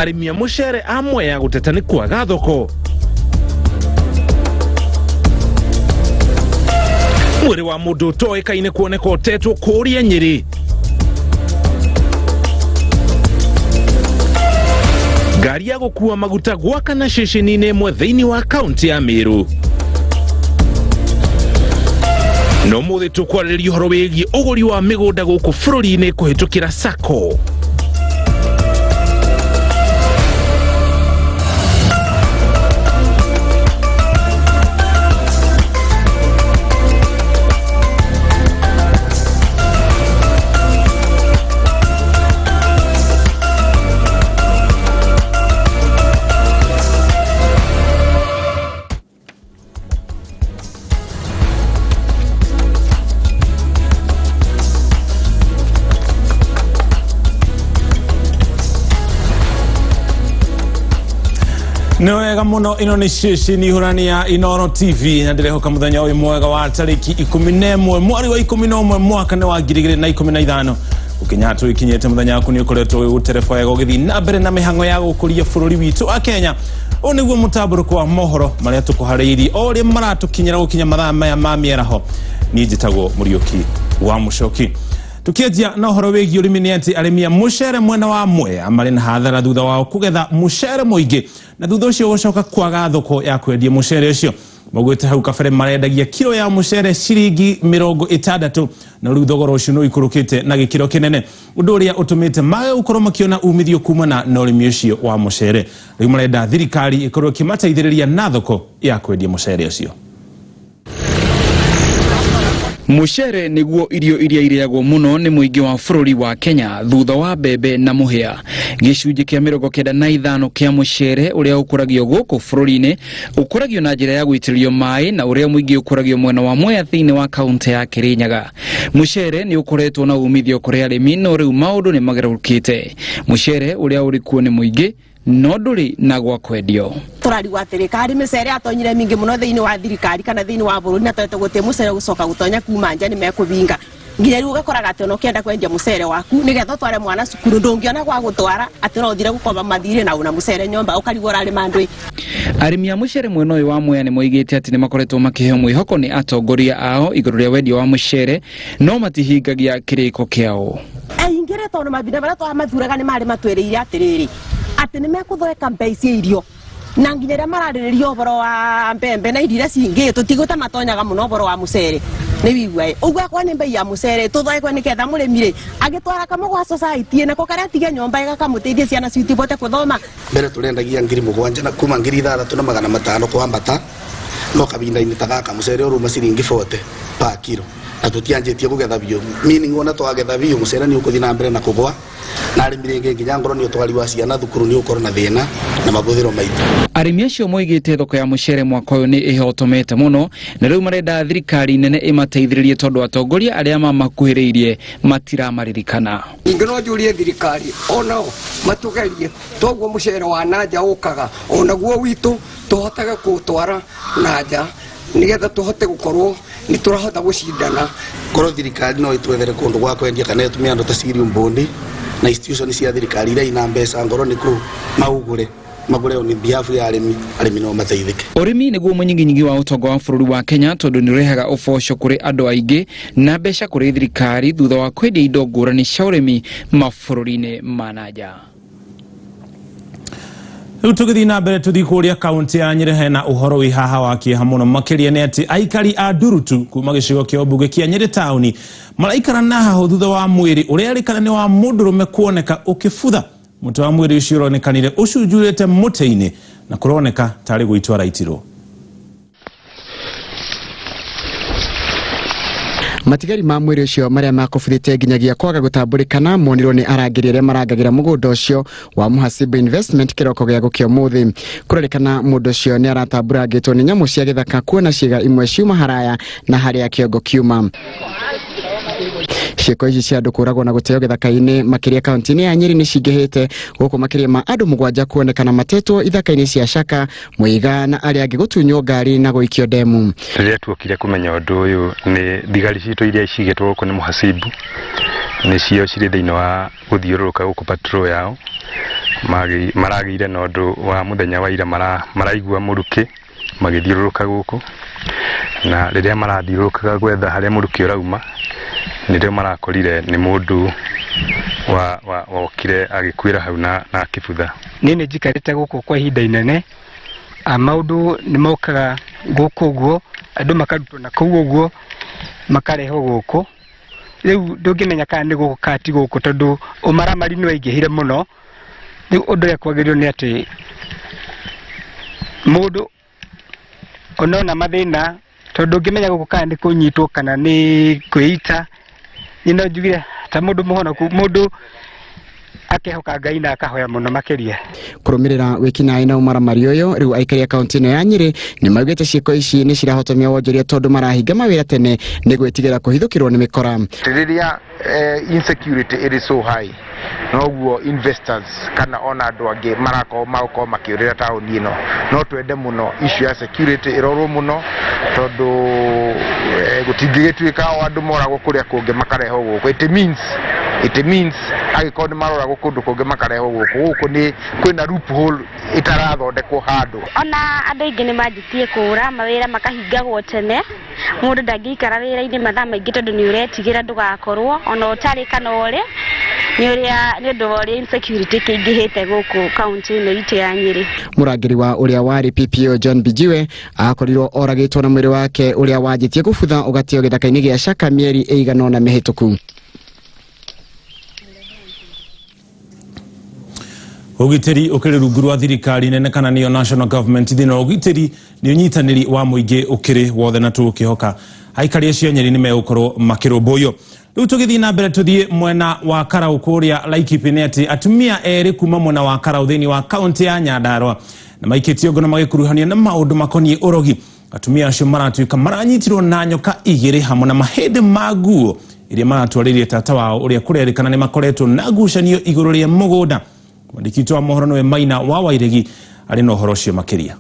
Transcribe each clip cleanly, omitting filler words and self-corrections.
Arĩmi a mũcere a Mwea gũteta nĩ kwaga thoko. Mwĩrĩ wa mũndũ ũtoĩkaine kuoneka ũtetwo kũũria Nyĩrĩ. Ngari ya gũkua maguta gwakana ceceni-inĩ ĩmwe thĩinĩ wa kaunti ya Meru. No mũthĩ tũkwarĩrĩria ũhoro wĩgiĩ ũgũri wa mĩgũnda gũkũ bũrũri-inĩ kũhĩtũkĩra SACCO. Nĩ wega mũno, ĩno nĩ ceceni hũrani ya Inoro TV na ndĩrehoka mũthenya ũyũ mwega wa tarĩki 11 mweri wa 11 mwaka nĩ wa 2015 gũkinya tũgĩkinyĩte mũthenya waku nĩ ũkoretwo ũgĩgũtereba wega ũgĩthiĩ na mbere na mĩhang'o ya gũkũria bũrũri witũ wa Kenya. Ũũ nĩguo mũtambũrũko wa mohoro marĩa tũkũharĩirie o ũrĩa maratũkinyĩra gũkinya mathaa maya ma mĩaraho. Niĩ njĩtagwo Mũriũki wa Mũcoki. Tukianjia na ũhoro wĩgiĩ ũrĩmi nĩ atĩ arĩmi a mũcere mwena wa Mwea marĩ na hathara thutha wao kũgetha mũcere mũingĩ na thutha ũcio gũcoka kwaga thoko ya kwendia mũcere ũcio. Maugĩte hau kabere marendagia kiro ya mũcere ciringi 60, na rĩu thogora ũcio nĩ ũikũrũkĩte na gĩkĩro kĩnene, ũndũ ũrĩa ũtũmĩte mage gũkorwo makĩona umithio kumana na ũrĩmi ũcio wa mũcere. Rĩu marenda thirikari ĩkorwo ĩkĩmateithĩrĩria na thoko ya kwendia mũcere ũcio. Mũcere nĩguo irio iria irĩagwo mũno nĩ mũingĩ wa bũrũri wa Kenya thutha wa mbembe na mũhĩa. Gĩcunjĩ kĩa 95 kĩa mũcere ũrĩa ũkũragio gũkũ bũrũri-inĩ ũkũragio na njĩra ya gũitĩrĩrio maĩ, na ũrĩa mũingĩ ũkũragio mwena wa Mwea thĩinĩ wa kaunti ya Kĩrĩnyaga. Mũcere nĩ ũkoretwo na umithio kũrĩ arĩmi, no rĩu maũndũ nĩ magarũrũkĩte. Mũcere ũrĩa ũrĩ kuo nĩ mũingĩ no ndũrĩ na gwa kwendio. Tũrarigwo atĩrĩ, karĩ mĩcere atonyire mingĩ mũno thĩinĩ wa thirikari kana thĩinĩ wa bũrũri, na twete gũtĩ mũcere gũcoka gũtonya kuma nja nĩ mekũbinga. Nginya rĩu ũgakoraga atĩ ona ũkĩenda kwendia mũcere waku nĩgetha ũtware mwana cukuru ndũngĩona gwa gũtwara, atĩ no ũthire gũkomba mathirĩ na una mũcere nyũmba ũkarigwo ũrarĩma ndũĩ. Arĩmi a mũcere mwena ũyũ wa Mwea nĩ moigĩte atĩ nĩ makoretwo makĩheo mwĩhoko nĩ atongoria ao igũrũ rĩa wendia wa mũcere, no matihingagia kĩrĩko kĩao. Aingĩ rĩ, tondũ mahinda marĩa twamathuraga nĩ marĩ matwĩrĩire atĩrĩrĩ, atĩ nĩ mekũthondeka mbei cia irio, na nginya rĩrĩa mararĩrĩria ũhoro wa mbembe na irio iria cingĩ tũtigũta matonyaga mũno ũhoro wa mũcere. Nĩ wigua ĩ ũguo akorwo nĩ mbei ya mũcere tũthondekwe nĩgetha mũrĩmi rĩ agĩtwara kamwe gwa society nako karĩa atige nyũmba ĩgakamũteithia ciana citũ ibote gũthoma. Mbere tũrendagia 7,000 na kuma 6,500 kwambata, no kahinda-inĩ ta gaka mũcere ũruma ciringi 40 per kilo, na tũtianjĩtie kũgetha biũ, meaning ona twagetha biũ mũcere nĩ ũkũthiĩ na mbere na kũgwa, na arĩmi rĩngĩ nginya ngorwo nĩ ũtwari wa ciana thukuru nĩ ũkorwo na thĩna na mahũthĩro maitũ. Arĩmi acio moigĩte thoko ya mũcere mwaka ũyũ nĩ ĩhotomete mũno, na rĩu marenda thirikari nene ĩmateithĩrĩrie tondũ atongoria arĩa mamakuhĩrĩirie matiramaririkana. Ningĩ no njũrie thirikari onao matũgerie, toguo mũcere wa nanja ũkaga onaguo witũ tũhotage kũũtwara nanja nĩgetha tũhote gũkorwo nĩ tũrahota gũcindana. Korwo thirikari no ĩtwethere kũndũ gwa kwendia kana ĩtũme andũ ta Cirium Bondi na institution cia thirikari iria ina mbeca ngoro nĩ kũ maugũre magũre on behalf ya arĩmi, arĩmi no mateithĩke. Ũrĩmi nĩguo mũnyiginyigi wa ũtonga wa bũrũri wa Kenya tondũ nĩ ũrehaga ũboco kũrĩ andũ aingĩ na mbeca kũrĩ thirikari thutha wa kwendia indo ngũrani cia ũrĩmi mabũrũri-inĩ ma nanja. Rĩu tũgĩthiĩ na mbere tũthiĩ kũrĩa kaunti ya Nyĩrĩ, hena ũhoro wĩ haha wa kĩeha mũno makĩria nĩ atĩ aikari a Ndurutu kuma gĩcigo kĩa ũmbunge kĩa Nyĩrĩ taũni maraikara na hahũ thutha wa mwĩrĩ ũrĩa erĩkana nĩ wa mũndũrũme kuoneka ũkĩbutha. Mũtwe wa mwĩrĩ ũcio ũronekanire ũcunjurĩte mũtĩ-inĩ na kũroneka tarĩ gũitwo araitirwo. Matigari ma mwĩrĩ ũcio marĩa makũbuthĩte nginyagia kwaga gũtambũrĩkana monirwo nĩ arangĩri arĩa marangagĩra mũgũnda ũcio wa Muhasibu Investment kĩroko gĩa gũkĩa ũmũthĩ. Kũrerĩkana mũndũ ũcio nĩ aratamburangĩtwo nĩ nyamũ cia gĩthaka kuona ciĩga imwe ciuma haraya na harĩa kĩongo kiuma. Ciĩko ici cia andũ kũragwo na gũteo gĩthaka-inĩ makĩria kaunti-inĩ ya Nyĩrĩ nĩ cingĩhĩte gũkũ makĩria ma andũ 7 kuonekana matetwo ithaka-inĩ cia Shaka, Muiga na arĩa angĩ gũtunywo ngari na gũikio ndemu. Rĩrĩa tuokire kũmenya ũndũ ũyũ nĩ thigari citũ iria cigĩtwo gũkũ nĩ Muhasibu, nĩcio cirĩ thĩinĩ wa gũthiũrũrũka gũkũ patrol yao, Maragĩire na ũndũ wa mũthenya wa ira maraigua mũrukĩ magĩthiũrũrũka gũkũ, na rĩrĩa marathiũrũrũkaga gwetha harĩa mũrukĩ ũrauma nĩrĩo marakorire nĩ mũndũ wokire agĩkuĩra hau na akĩbutha. Niĩ nĩ njikarĩte gũkũ kwa ihinda inene, maũndũ nĩ mokaga gũkũ ũguo, andũ makarutwo na kũu ũguo makarehwo gũkũ. Rĩu ndũngĩmenya kana nĩ gũkũ kana ti gũkũ tondũ ũmaramari nĩ waingĩhire mũno. Rĩu ũndũ ũrĩa kwagĩrĩirwo nĩ atĩ mũndũ onona mathĩna, tondũ ndũngĩmenya gũkũ kana nĩ kũnyitwo kana nĩ kwĩita. Niĩ no njugire ta mũndũ mũhonoku, mũndũ akehoka Ngai na akahoya mũno makĩria. Kũrũmĩrĩra wĩkinaĩ na ũmaramari ũyũ, rĩu aikari a kaunti ĩno ya Nyĩrĩ nĩ maugĩte ciĩko ici nĩ cirahotomia wonjoria tondũ marahinga mawĩra tene nĩ gwĩtigĩra kũhithũkĩrwo nĩ mĩkora. Rĩrĩa insecurity ĩrĩ so high, noguo investors kana ona andũ angĩ marakorwo magũkorwo makĩũrĩra taũni ĩno. No twende mũno issue ya security ĩrorwo mũno tondũ gũtingĩgĩtuĩka o andũ moragwo kũrĩa kũngĩ makarehwo gũkũ. It means angĩkorwo nĩ maroragwo kũndũ kũngĩ makarehwo gũkũ, gũkũ nĩ kwĩna loophole ĩtarathondekwo handũ. Ona andũ aingĩ nĩ manjĩtie kũra mawĩra makahingagwo tene, mũndũ ndangĩikara wĩra-inĩ mathaa maingĩ tondũ nĩ ũretigĩra ndũgakorwo ona ũtarĩ kana ũrĩ, nĩ ũndũ wa ũrĩa insecurity kĩingĩhĩte gũkũ kaunti ĩno itũ ya Nyĩrĩ. Mũrangĩri wa ũrĩa warĩ PPO John Bijiwe akorirwo oragĩtwo na mwĩrĩ wake ũrĩa wanjĩtie gũbutha ũgateo gĩthaka-inĩ gĩa Shaka mĩeri ĩigana ũna mĩhĩtũku. Ũgitĩri ũkĩrĩ rungu rwa thirikari nene kana nĩyo national government thĩinĩ wa ũgitĩri nĩ ũnyitanĩri wa mũingĩ ũkĩrĩ wothe na tũgũkĩhoka aikari acio a Nyeri nĩ megũkorwo makĩrũmbũiyo. Rĩu tũgĩthiĩ na mbere tũthiĩ mwena wa Karau kũrĩa Laikipia nĩ atĩ atumia erĩ kuma mwena wa Karau thĩinĩ wa kaunti ya Nyandarua na maikĩtio ngono magĩkuruhanio na maũndũ makoniĩ ũrogi. Atumia acio maratuĩka maranyitirwo na nyoka igĩrĩ hamwe na mahĩndĩ ma nguo iria maratwarĩirie tata wao ũrĩa kũrerĩkana nĩ makoretwo na ngucanio igũrũ rĩa mũgũnda. Mwandĩki witũ wa mohoro nĩwe Maina wa Wairegi arĩ na ũhoro ũcio makĩria.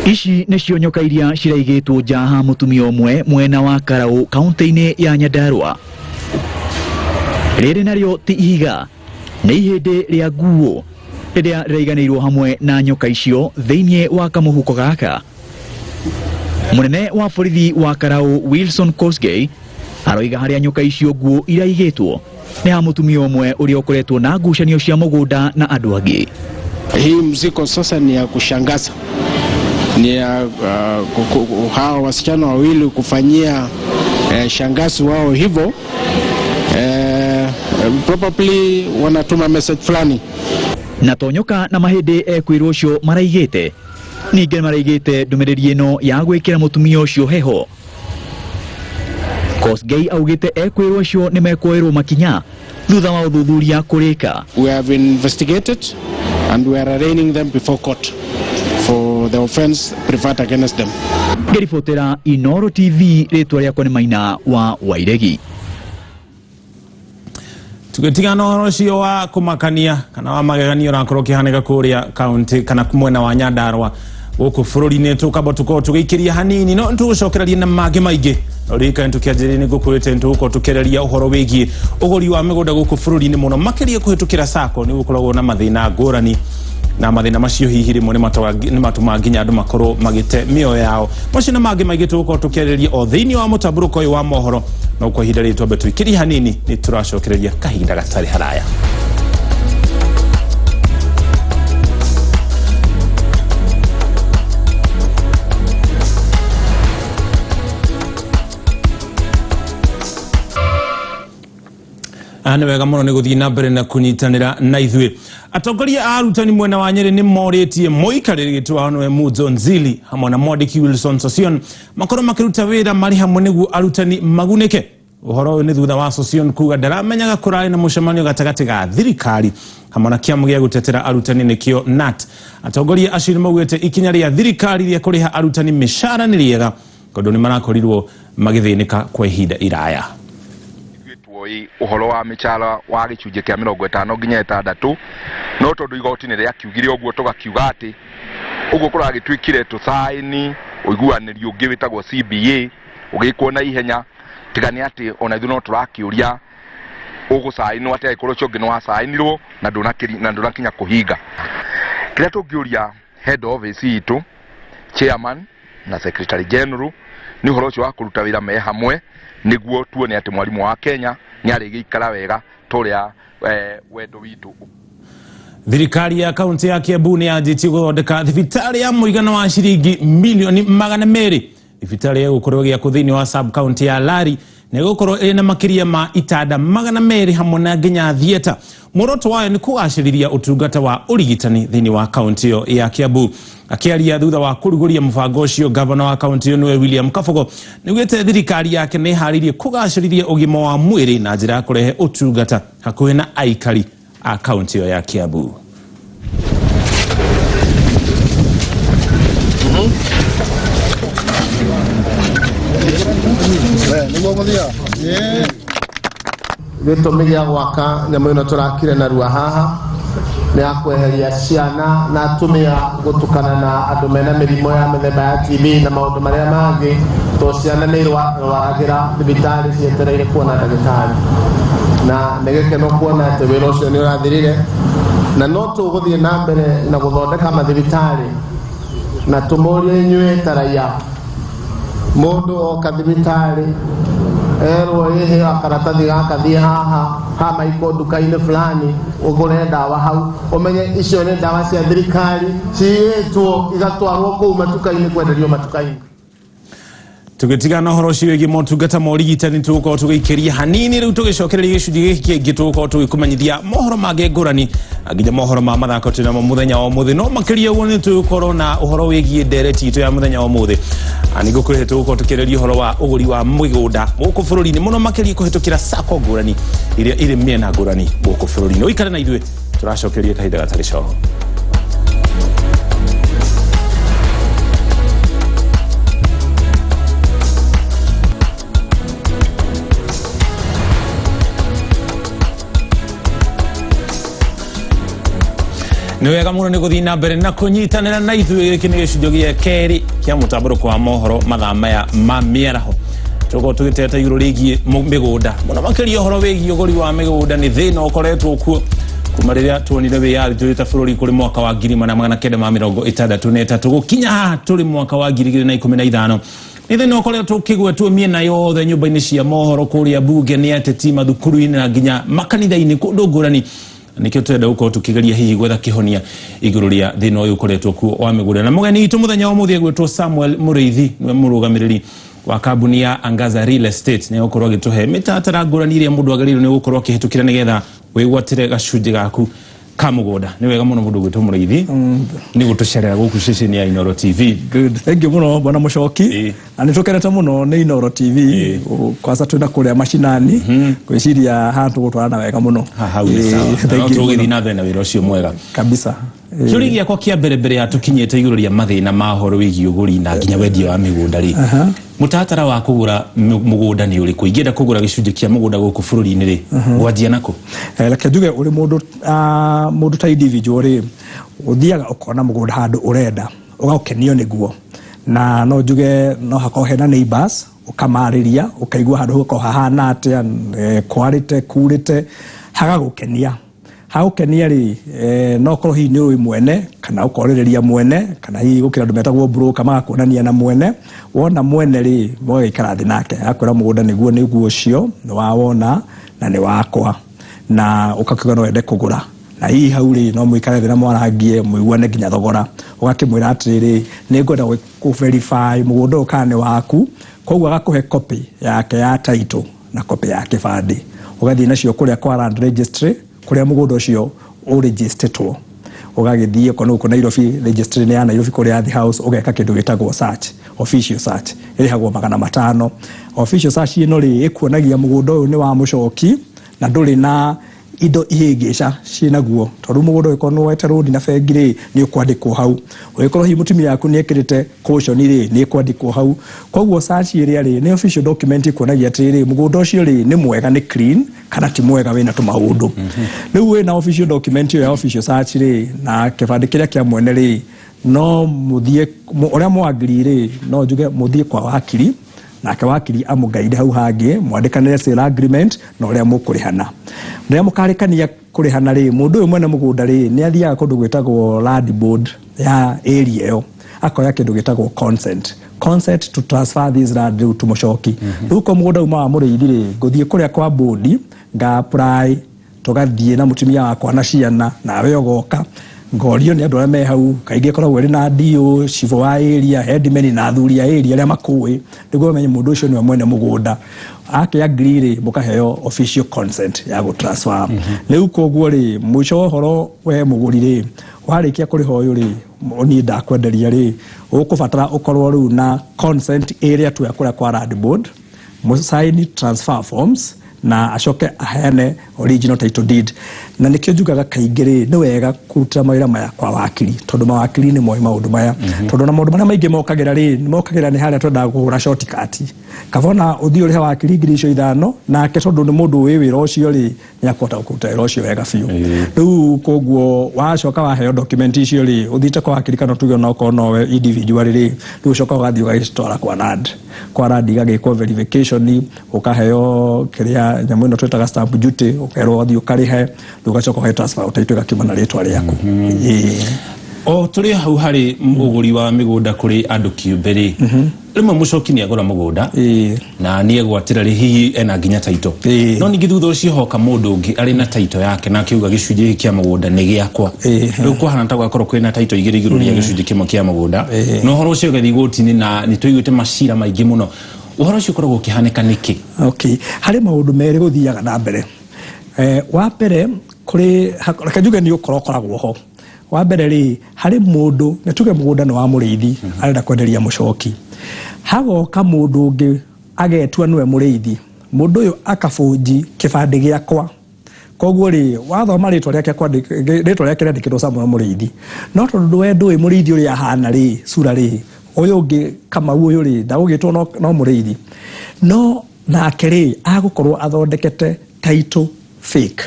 Ici nĩcio nyoka iria ciraigĩtwo nja ha mũtumia ũmwe mwena wa Karau kaunti-inĩ ya Nyandarua. Rĩrĩ narĩo ti ihiga, nĩ ihĩndĩ rĩa nguo rĩrĩa rĩraiganĩirwo hamwe na nyoka icio thĩinĩ wa kamũhuko gaka. Mũnene wa borithi wa Karau Wilson Kosgei aroiga harĩa nyoka icio nguo iraigĩtwo nĩ ha mũtumia ũmwe ũrĩa ũkoretwo na ngucanio cia mũgũnda na andũ angĩ. Hii mzigo sasa ni ya kushangaza, ni ya hawa wasichana wawili kufanyia shangazi wao hivyo, probably wanatuma message fulani. Na to nyoka na mahĩndĩ ekwĩrwo ũcio maraigĩte, ningĩ maraigĩte ndũmĩrĩri ĩno ya gwĩkĩra mũtumia ũcio heho. Kosgei augĩte ekwĩrwo acio nĩ mekuoerwo makinya thutha wa ũthuthuria kũrĩka. We have investigated and we are arraigning them before court for the offense preferred against them. Ngĩribotera Inooro TV, rĩtwa rĩakwa nĩ Maina wa Wairegi. Tũgĩtigana ũhoro ũcio wa kũmakania kana wa magegania ũrakorwo ũkĩhanĩka kũrĩa kaunti kana mwena wa Nyandarua gũkũ bũrũri-inĩ, tũkamba tũkorwo tũgĩikĩria hanini no tũgũcokereria na mangĩ maingĩ. No ririkane tũkĩanjĩrĩria nĩ ngũkwĩrĩte nĩtũgũkorwo tũkĩarĩria ũhoro wĩgiĩ ũgũri wa mĩgũnda gũkũ bũrũri-inĩ mũno makĩria kũhĩtũkĩra SACCO. Nĩ gũkoragwo na mathĩna ngũrani na mathĩna macio hihi rĩmwe nĩ matũmaga nginya andũ makorwo magĩte mĩoyo yao. Macio na mangĩ maingĩ tũgũkorwo tũkĩarĩrĩria o thĩinĩ wa mũtambũrũko ũyũ wa mohoro, no kwa ihinda rĩrĩ twambe tũikĩrie hanini nĩ tũracokereria kahinda gatarĩ haraya. Nĩ wega mũno nĩ gũthiĩ na mbere na kũnyitanĩra na ithuĩ. Atongoria a arutani mwena wa Nyeri nĩ morĩtie mũikarĩri gĩtĩ wao nĩwe Mudzo Nzili hamwe na mwandĩki Wilson Sossion makorwo makĩruta wĩra marĩ hamwe nĩguo arutani magunĩke. Ũhoro ũyũ nĩ thutha wa Sossion kuga ndaramenyaga kũrarĩ na mũcemanio gatagatĩ ga thirikari hamwe na kĩama gĩa gũtetera arutani nĩkĩo KNUT. Atongoria acio nĩ maugĩte ikinya rĩa thirikari rĩa kũrĩha arutani mĩcara nĩ rĩega tondũ nĩ marakorirwo magĩthĩnĩka kwa ihinda iraya. Ũhoro wa mĩcara wa gĩcunjĩ kĩa 50 nginya 60 no tondũ igoti nĩ rĩakiugire ũguo tũgakiuga atĩ ũguo kũragĩtuĩkire tũcaini ũiguanĩri ũngĩ wĩtagwo CBA ũgĩkwo na ihenya, tiga nĩ atĩ ona ithuĩ no tũrakĩũria Ũgũcainwo atĩ angĩkorwo ũcio ũngĩ nĩ wacainirwo na ndũnakinya kũhinga. Kĩrĩa tũngĩũria head office itũ, chairman na secretary general, nĩ ũhoro ũcio wa kũruta wĩra me hamwe nĩguo tuone atĩ mwarimũ wa Kenya nĩ arĩgĩikara wega ta ũrĩa wendo witũ. Thirikari ya kaunti ya Kiambu nĩ yanjĩtie gũthondeka thibitarĩ ya mũigana wa ciringi milioni 200. Thibitarĩ ĩgũkorwo ĩgĩakwo thĩinĩ wa sub county ya Lari na ĩgũkorwo ĩrĩ na makĩria ma itanda 200 hamwe na nginya theatre. Muoroto wayo nĩ kũgacĩrithia ũtungata wa ũrigitani thĩinĩ wa kaunti ĩyo ya Kiambu. Akĩaria thutha wa kũrugũria mũbango ũcio, gavana wa kaunti ĩyo nĩwe William Kabogo nĩaugĩte thirikari yake nĩ ĩharĩirie kũgacĩrithia ũgima wa mwĩrĩ na njĩra ya kũrehe ũtungata hakuhĩ na aikari a kaunti ĩyo ya Kiambu. Gĩtũmi gĩa gwaka nyamũ ĩno tũrakire narua haha nĩ ya kweheria ciana na atumia gũtukana na andũ mena mĩrimũ ya mĩthemba ya TB na maũndũ marĩa mangĩ, tondũ ciana nĩ irwaragĩra thibitarĩ cietereire kuona ndagĩtarĩ, na nĩ gĩkeno kuona atĩ wĩra ũcio nĩ ũrathirire, na no tũgũthiĩ na mbere na gũthondeka mathibitarĩ na tũmũrie inyuĩ ta raia. Mũndũ oka thibitarĩ erwo ĩheo karatathi gaka, thiĩ haha ha maiko nduka-inĩ fulani ũgũre ndawa hau, ũmenye icio nĩ ndawa cia thirikari ciyĩtwo igatwarwo kũu matuka-inĩ kwenderio matuka-inĩ. Tũgĩtigana ũhoro ũcio wĩgiĩ motungata ma ũrigitani, tũgũkorwo tũgĩikĩria hanini rĩu tũgĩcokereria gĩcunjĩ gĩkĩ kĩngĩ, tũgũkorwo tũgĩkũmenyithia mohoro mangĩ ngũrani nginya mohoro ma mathako twĩ namo mũthenya wa ũmũthĩ. No makĩria ũguo nĩ tũgũkorwo na ũhoro wĩgiĩ ndereti itũ ya mũthenya wa ũmũthĩ. Nĩ ngũkwĩre tũgũkorwo tũkĩarĩria ũhoro wa ũgũri wa mĩgũnda gũkũ bũrũri-inĩ, mũno makĩria kũhĩtũkĩra sacco ngũrani iria irĩ mĩena ngũrani gũkũ bũrũri-inĩ. Ũikare na ithuĩ, tũracokeria kahinda gatarĩ coho. Nĩ wega mũno nĩ gũthiĩ na mbere na kũnyitanĩra na ithuĩ. Gĩkĩ nĩ gĩcunjĩ gĩa kerĩ kĩa mũtambũrũko wa mohoro mathaa maya ma mĩaraho. Tũgũkorwo tũgĩteta igũrũ rĩgiĩ mĩgũnda, mũno makĩria ũhoro wĩgiĩ ũgũri wa mĩgũnda. Nĩ thĩna ũkoretwo kuo kuma rĩrĩa tuonire wĩyathi tũrĩ ta bũrũri kũrĩ mwaka wa 1963 gũkinya haha tũrĩ mwaka wa 2015. Nĩ thĩna ũkoretwo ũkĩgwetwo mĩena yothe, nyũmba-inĩ cia mohoro, kũrĩa bunge, nĩ ateti, mathukuru-inĩ na nginya makanitha-inĩ kũndũ ngũrani. Nĩkĩo tũrenda gũkorwo tũkĩgeria hihi gwetha kĩhonia igũrũ rĩa thĩna ũyũ ũkoretwo kuo wa mĩgũnda. Na mũgeni witũ mũthenya wa ũmũthĩ egwĩtwo Samuel Mũrĩithi, nĩwe mũrũgamĩrĩri wa kambuni ya Angaza Real Estate. Nĩ egũkorwo agĩtũhe mĩtaratara ngũrani ĩrĩa mũndũ agĩrĩirwo nĩ gũkorwo akĩhĩtũkĩra nĩgetha wĩgwatĩre gacunjĩ gaku ka mũgũnda. Nĩ wega mũno mũndũ gwĩtwo Mũrĩithi nĩ gũtũcerera gũkũ ceceni ya Inooro TV. Good. Thank you mũno bwana Mũcoki. Na nĩ tũkenete mũno nĩ Inooro TV kwanza twĩna kũrĩa macinani, ngwĩciria haha tũgũtwarana wega mũno. Hau nĩ sawa. Thank you Tũgũgĩthiĩ mũno. na mbere na wĩra ũcio mwega kabisa. Kĩũria gĩakwa kĩa mbere mbere ya tũkinyĩte igũrũ rĩa mathĩna ma ũhoro wĩgiĩ ũgũri na nginya wendia wa mĩgũnda rĩ, mũtaratara wa kũgũra mũgũnda nĩ ũrĩkũ? Ingĩenda kũgũra gĩcunjĩ kĩa mũgũnda gũkũ bũrũri-inĩ rĩ, ngwanjia nakũ? Reke njuge ũrĩ mũndũ ta individual rĩ, ũthiaga ũkona mũgũnda handũ ũrenda, ũgakenio nĩguo, na no njuge no hakorwo hena neighbors, ũkamarĩria, ũkaigua handũ hau hakorwo hahana atĩa, kwarĩte kurĩte, hagagũkenia. Hagũkenia rĩ, no korwo hihi nĩ ũĩ mwene kana ũkorĩrĩria mwene, kana hihi gũkĩra andũ metagwo broker magakuonania na mwene. Wona mwene rĩ, mũgagĩikara thĩ nake, agakwĩra mũgũnda nĩguo nĩguo ũcio nĩ wawona na nĩ wakwa, na ũkakiuga no wende kũgũra. Na hihi hau rĩ, no mũikare thĩ na mwarangie mũiguane nginya thogora. Ũgakĩmwĩra atĩrĩrĩ, nĩ ngwenda kũ verify mũgũnda ũyũ kana nĩ waku, koguo agakũhe copy yake ya title na copy ya kĩbandĩ, ũgathiĩ nacio kũrĩa kwa land registry kũrĩa mũgũnda ũcio ũregistertwo. Ũgagĩthiĩ okorwo nĩ gũkũ Nairobi, registry nĩ ya Nairobi kũrĩa The House, ũgeka kĩndũ gĩtagwo search, official search, ĩrĩhagwo 500. Official search ĩno rĩ, ĩkuonagia mũgũnda ũyũ nĩ wa mũcoki na ndũrĩ na indo ihĩngĩca ciĩnaguo, tondũ mũgũnda ũyũ korwo nĩ woete rũni na bengi rĩ, nĩ ũkwandĩkwo hau. Ũngĩkorwo hihi mũtumia waku nĩ ekĩrĩte caution rĩ, nĩ ĩkwandĩkwo hau. Koguo search ĩrĩa rĩ, nĩ official document ĩkuonagia atĩrĩrĩ, mũgũnda ũcio rĩ, nĩ mwega, nĩ clean kana ti mwega, wĩna tũmaũndũ. Rĩu wĩna official document ĩyo ya official search rĩ, na kĩbandĩ kĩrĩa kĩa mwene rĩ, no mũthiĩ ũrĩa mwagiri rĩ, no njuge mũthiĩ kwa wakiri Nake wakiri amũgaide hau hangĩ, mwandĩkanĩre sale agreement na ũrĩa mũkũrĩhana. Rĩrĩa mũkarĩkania kũrĩhana rĩ, mũndũ ũyũ mwene mũgũnda rĩ, nĩ athiaga kũndũ gwĩtagwo land board ya area ĩyo, akoya kĩndũ gĩtagwo consent to transfer this land rĩu to Mũchoki. Rĩu ko mũgũnda uma wa Mũrĩithi rĩ, ngũthiĩ kũrĩa kwa board, nga apply, tũgathiĩ na mũtumia wakwa na ciana, nawe ũgoka, ngorio nĩ andũ arĩa me hau. Kaingĩ ĩkoragwo ĩrĩ na DO, cibũ wa area, headman na athuri a area arĩa makũĩ, nĩguo bamenye mũndũ ũcio nĩwe mwene mũgũnda. Ake agree rĩ, mũkaheo official consent ya gũ transfer. Rĩu koguo rĩ, mũico wa ũhoro, we mũgũri rĩ, warĩkia kũrĩha ũyũ rĩ, niĩ ndakwenderia rĩ, ũkũbatara ũkorwo rĩu na consent ĩrĩa tuoya kũrĩa kwa land board, mũsign transfer forms na acoke aheane original title deed. Na nĩkĩo njugaga kaingĩ rĩ, nĩ wega kũrutĩra mawĩra maya kwa wakiri, tondũ mawakiri nĩ moĩ maũndũ maya, tondũ na maũndũ marĩa maingĩ mokagĩra rĩ, nĩ mokagĩra nĩ harĩa twendaga kũhũra shortcut. Kaba ona ũthiĩ ũrĩhe wakiri 5,000 nake, tondũ nĩ mũndũ wĩ wĩra ũcio rĩ, nĩ akũhota gũkũruta wĩra ũcio wega biũ. Rĩu koguo wacoka waheo document icio rĩ, ũthiĩte kwa wakiri kana tuge onokorwo nowe individual rĩ, rĩu ũcoka ũgathiĩ ũgagĩcitwara kwa land igagĩkwo verification, ũkaheo kĩrĩa nyamũ ĩno twĩtaga stamp duty, ũkerwo ũthiĩ ũkarĩhe, rĩu ũgacoka ũhe transfer title ĩgakiuma na rĩtwa rĩaku. Ĩĩ. O tũrĩ hau harĩ ũgũri wa mĩgũnda kũrĩ andũ kĩũmbe rĩ, rĩmwe Mũcoki nĩ agũra mũgũnda na nĩ egwatĩra rĩ, hihi ena nginya taito, no ningĩ thutha ũcio hoka mũndũ ũngĩ arĩ na taito yake na akiuga gĩcunjĩ gĩkĩ kĩa mũgũnda nĩ gĩakwa. Rĩu kwahana ta gwakorwo kwĩna taito igĩrĩ igũrũ rĩa gĩcunjĩ kĩmwe kĩa mũgũnda, na ũhoro ũcio ũgathiĩ igoti-inĩ, na nĩ tũiguĩte macira maingĩ mũno. Ũhoro ũcio ũkoragwo ũkĩhanĩka nĩkĩ? Okay, harĩ maũndũ merĩ gũthiaga na mbere. Wa mbere kũrĩ reke njuge nĩ ũkora ũkoragwo ho. Wa mbere rĩ, harĩ mũndũ, nĩ tuge mũgũnda nĩ wa Mũrĩithi, arenda kwenderia Mũcoki, hagoka mũndũ ũngĩ agetua nĩwe Mũrĩithi. Mũndũ ũyũ akabũnji kĩbandĩ gĩakwa, koguo rĩ, wathoma rĩtwa rĩake rĩtwa rĩake rĩandĩkĩtwo Samuel Mũrĩithi, no tondũ we ndũĩ Mũrĩithi ũrĩa ahana rĩ, sura rĩ, ũyũ ũngĩ Kamau ũyũ rĩ, ndagũgĩtwo no Mũrĩithi, no nake rĩ, agũkorwo athondekete title fake,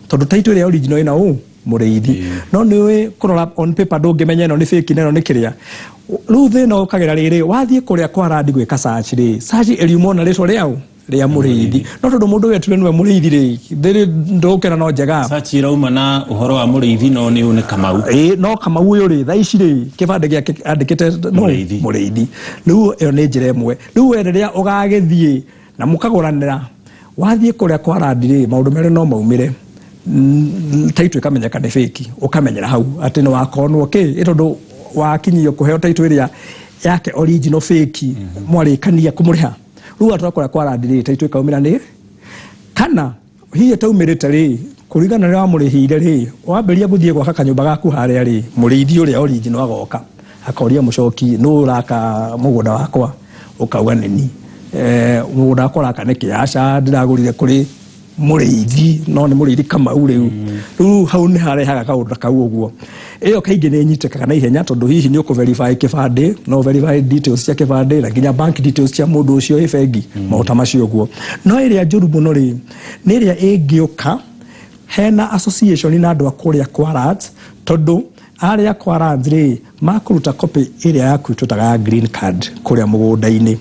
tondũ title ĩrĩa original ĩna ũ Mũrĩithi, no nĩ ũĩ kũrora on paper ndũngĩmenya ĩno nĩ fake na ĩno nĩ kĩrĩa. Rĩu thĩna ũkagĩra rĩrĩ, wathiĩ kũrĩa kwa land gwĩka search rĩ, search ĩriuma na rĩtwa rĩao rĩa Mũrĩithi, no tondũ mũndũ ũyũ etuire nĩwe Mũrĩithi rĩ, thĩrĩ ndũkĩra no njega. Search ĩrauma na ũhoro wa Mũrĩithi, no nĩ ũyũ nĩ Kamau. Ĩĩ, no Kamau ũyũ rĩ, thaa ici rĩ, kĩbandĩ gĩake andĩkĩte no Mũrĩithi. Mũrĩithi. Rĩu ĩyo nĩ njĩra ĩmwe. Rĩu we rĩrĩa ũgagĩthiĩ na mũkagũranĩra, wathiĩ kũrĩa kwa land rĩ, maũndũ merĩ no maumĩre. Title ĩkamenyeka nĩ fake, ũkamenyera hau atĩ nĩ wakonwo kĩ, ĩ tondũ wakinyio kũheo title ĩrĩa yake original fake, mwarĩkania kũmũrĩha. Rĩu atwara kũrĩa kwa land rĩ, title ĩkaumĩra nĩ kana hihi ĩtaumĩrĩte rĩ, kũringana na ũrĩa wamũrĩhĩire rĩ, wambĩrĩria gũthiĩ gwaka kanyũmba gaku harĩa rĩ, Mũrĩithi ũrĩa original agoka akoria Mũcoki, nũ ũraka mũgũnda wakwa? Ũkauga nĩni. Mũgũnda wakwa ũraka nĩkĩ? Aca, ndĩragũrire kũrĩ Mũrĩithi, no nĩ Mũrĩithi Kamau. Rĩu hau nĩ harehaga kaũndũ kau ũguo. Ĩyo kaingĩ nĩ ĩnyitĩkaga na ihenya, tondũ hihi nĩ ũkũ verify kĩbandĩ, no verify details cia kĩbandĩ na nginya bank details cia mũndũ ũcio ĩ bengi, maũndũ ta macio ũguo. No ĩrĩa njũru mũno rĩ, nĩ ĩrĩa ĩngĩũka hena association na andũ a kũrĩa kwa lands, tondũ arĩa kwa lands rĩ, makũruta copy ĩrĩa yaku twĩtaga ya green card kũrĩa mũgũnda-inĩ.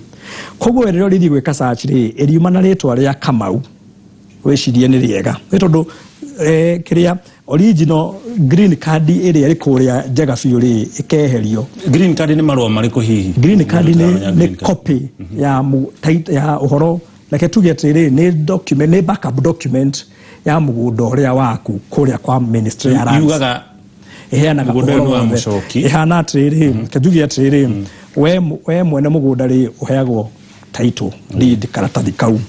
Koguo rĩrĩa ũrĩthiĩ gwĩka search rĩ, ĩriuma na rĩtwa rĩa Kamau, wĩcirie nĩ rĩega, nĩ tondũ kĩrĩa original green card ĩrĩa ĩrĩ kũrĩa njega biũ rĩ, ĩkeherio. Green card nĩ marũa marĩkũ hihi? Green card nĩ copy ya ũhoro, reke tuge atĩrĩ, nĩ document, nĩ backup document ya mũgũnda ũrĩa waku kũrĩa kwa Ministry ya Lands. Yugaga Ĩheanaga mũgũnda ũyũ ũhoro nĩ wa wothe. Mũcoki. Ĩhana atĩrĩrĩ, reke njuge atĩrĩrĩ, we mwene mũgũnda rĩ, ũheagwo title deed, karatathi kau,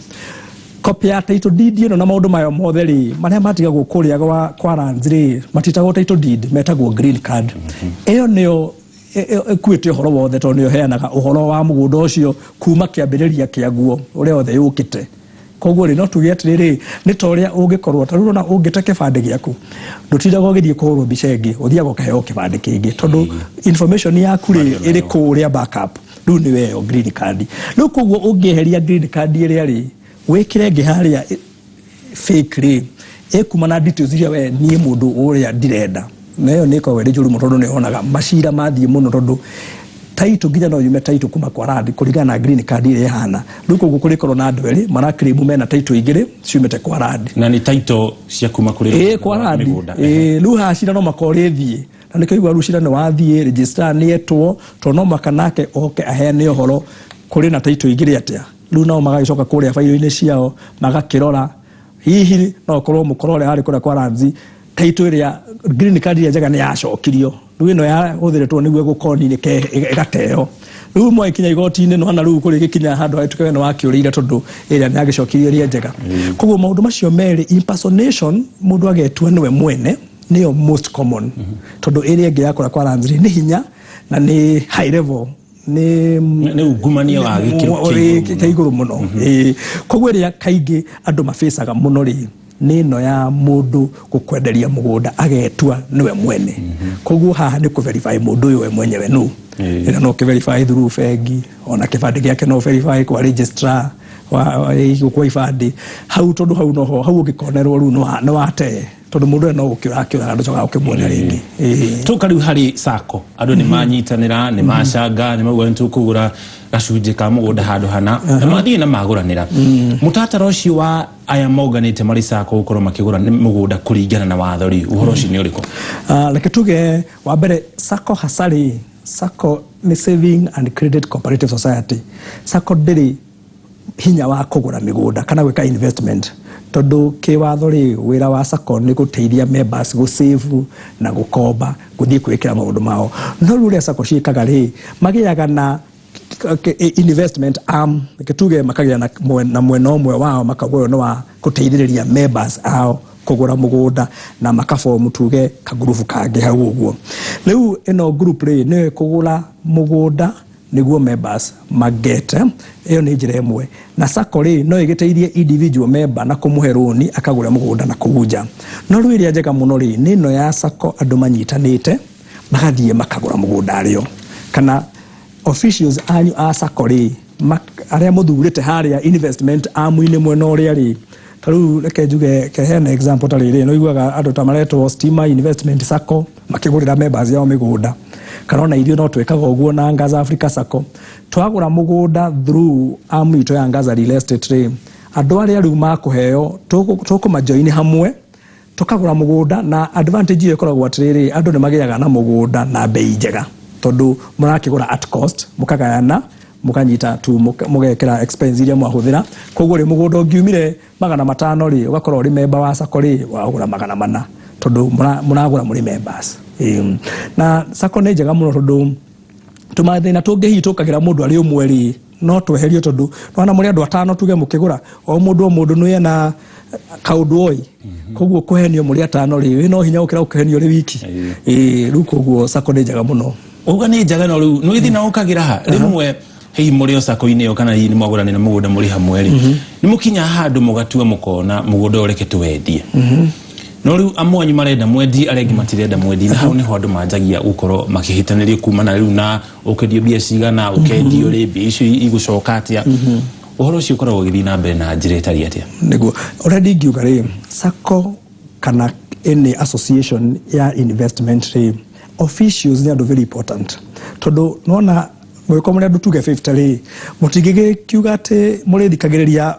copy ya title deed ĩno na maũndũ mayo mothe rĩ, marĩa matigagwo kũrĩa kwa lands rĩ, matitagwo title deed, metagwo green card. Ĩyo nĩyo ĩkuĩte ũhoro wothe, tondũ nĩyo ĩheanaga ũhoro wa mũgũnda ũcio kuma kĩambĩrĩria kĩaguo ũrĩa wothe yũkĩte. Koguo rĩ, no tuge atĩrĩrĩ, nĩ ta ũrĩa ũngĩkorwo ta rĩu ũrona ũngĩte kĩbandĩ gĩaku, ndũtindaga ũgĩthiĩ kũhũrwo mbica ĩngĩ, ũthiaga ũkaheo kĩbandĩ kĩngĩ, tondũ information yaku rĩ, ĩrĩ kũrĩa backup. Rĩu nĩyo ĩyo green card. Rĩu koguo ũngĩeheria green card ĩrĩa rĩ, wĩkĩre ĩngĩ harĩa fake rĩ, ĩkuma na details iria we niĩ mũndũ ũrĩa ndirenda, na ĩyo nĩ ĩkoragwo ĩrĩ njũru mũno, tondũ nĩ wonaga macira mathiĩ mũno, tondũ Title nginya no yume title kuma kwa land kũringana na green card ĩrĩa ĩhana. Rĩu koguo kũrĩkorwo na andũ erĩ maraclaim mena title igĩrĩ ciumĩte kwa land. Na nĩ title cia kuma kũrĩ Kwa rũhonge rwa land. mĩgũnda. Rĩu haha cira no makorwo rĩthiĩ, na nĩkĩo igua rĩu cira nĩ wathiĩ, registrar nĩ etwo, tondũ no mũhaka nake oke aheane ũhoro kũrĩ na title igĩrĩ atĩa. Rĩu nao magagĩcoka kũrĩa bairo-inĩ ciao magakĩrora, hihi no ũkorwo mũkoro ũrĩa warĩ kũrĩa kwa lands, title ĩrĩa green card ĩrĩa njega nĩ yacokirio, rĩu ĩno yahũthĩrĩtwo nĩguo ĩgũkoni ĩgateo. Rĩu mwagĩkinya igoti-inĩ, nĩwona rĩu kũrĩ gĩkinya handũ hahĩtũke we nĩwakĩũrĩire, tondũ ĩrĩa nĩ yagĩcokirio ĩrĩa njega. Koguo maũndũ macio merĩ, impersonation, mũndũ agetua nĩwe mwene, nĩyo most common, tondũ ĩrĩa ĩngĩ ya kũrĩa kwa lands rĩ, nĩ hinya na nĩ high level, nĩ Nĩ ungumania wa gĩkĩro kĩa igũrũ. Kĩa igũrũ mũno. Koguo ĩrĩa kaingĩ andũ mabacaga mũno rĩ, nĩ ĩno ya mũndũ gũkwenderia mũgũnda agetua nĩwe mwene. Koguo haha nĩ kũ-verify mũndũ ũyũ we mwenyewe nũ. Ĩno no ũkĩ-verify through bengi, ona kĩbandĩ gĩake no verify kwa registrar wa ibandĩ hau, tondũ hau noho hau ũngĩkonerwo rĩu nĩ watee, tondũ mũndũ ũyũ no gũkĩũra akĩũraga, ndũcokaga ũkĩmuona rĩngĩ. Tũka rĩu harĩ sacco, andũ nĩ manyitanĩra, nĩ macanga, nĩ mauga nĩ tũkũgũra gacunjĩ ka mũgũnda handũ hana, na mathiĩ na magũranĩra. Mũtaratara ũcio wa aya monganĩte marĩ sacco gũkorwo makĩgũra nĩ mũgũnda kũringana na watho rĩ, ũhoro ũcio nĩ ũrĩkũ? Reke tuge wa mbere, sacco hasarĩ, sacco nĩ saving and credit cooperative society. Sacco ndĩrĩ hinya wa kũgũra mĩgũnda kana gwĩka investment, tondũ kĩwatho rĩ, wĩra wa sacco nĩ gũteithia members gũsave na gũkomba gũthiĩ kwĩkĩra maũndũ mao. No rĩu ũrĩa sacco ciĩkaga rĩ, magĩaga na investment arm. Reke tuge makagĩa na mwena ũmwe wao makauga ũyũ nĩ wa gũteithĩrĩria members ao kũgũra mũgũnda, na makabomu tuge kagurubu kangĩ hau ũguo. Rĩu ĩno group rĩ, nĩyo ĩkũgũra mũgũnda nĩguo members magete. Ĩyo nĩ njĩra ĩmwe. Na sacco rĩ, no ĩgĩteithie individual member na kũmũhe rũni akagũra mũgũnda na kũu nja. No rĩu ĩrĩa njega mũno rĩ, nĩ ĩno ya sacco, andũ manyitanĩte magathiĩ makagũra mũgũnda arĩo, kana officials anyu a sacco rĩ, arĩa mũthurĩte harĩa investment arm-inĩ mwena ũrĩa rĩ. Ta rĩu reke njuge keheana example ta rĩrĩ, nĩ ũiguaga andũ ta maretwo Stima Investment Sacco makĩgũrĩra members yao mĩgũnda, kana ona ithuĩ no twĩkaga ũguo na Angaza Africa Sacco. Twagũra mũgũnda through arm itũ ya Angaza Real Estate rĩ, andũ arĩa rĩu makũheo tũkũmajoin hamwe tũkagũra mũgũnda. Na advantage ĩyo ĩkoragwo atĩrĩrĩ, andũ nĩ magĩaga na mũgũnda na bei njega, tondũ mũrakĩgũra at cost, mũkagayana, mũkanyita tu, mũgekĩra expense iria mwahũthĩra. Koguo rĩ, mũgũnda ũngiumire 500 rĩ, ũgakorwo ũrĩ member wa sacco rĩ, wagũra 400, tondũ mũragũra mũrĩ members. Na sacco nĩ njega mũno, tondũ tũmathĩna tũngĩ hihi tũkagĩra mũndũ arĩ ũmwe rĩ, no tweherio, tondũ nona mũrĩ andũ atano tuge mũkĩgũra, o mũndũ nĩ ena kaũndũ oĩ. Koguo kũhenio mũrĩ atano rĩ, wĩna hinya gũkĩra gũkĩhenio ũrĩ wiki. Rĩu koguo sacco nĩ njega mũno. Uga nĩ njega, no rĩu nĩ thĩna ũkagĩra ha rĩmwe, hihi mũrĩ o sacco-inĩ ĩyo, kana hihi nĩ mwagũranĩra mũgũnda mũrĩ hamwe rĩ, nĩ mũkinya handũ mũgatua mũkona mũgũnda ũyũ reke tũwendie, no rĩu amwe anyu marenda mwendie, arĩa angĩ matirenda mwendie, na hau nĩho andũ manjagia gũkorwo makĩhĩtanĩria kumana rĩu na ũkendio mbia cigana, ũkendio rĩ, mbia icio igũcoka atĩa. Ũhoro ũcio ũkoragwo ũgĩthiĩ na mbere na njĩra ĩtariĩ atĩa? Nĩguo ũrĩa ndingiuga rĩ, sacco kana any association ya investment rĩ, officials nĩ andũ very important, tondũ nona mũgĩkorwo mũrĩ andũ tuge 50 rĩ, mũtingĩgĩkiuga atĩ mũrĩthikagĩrĩria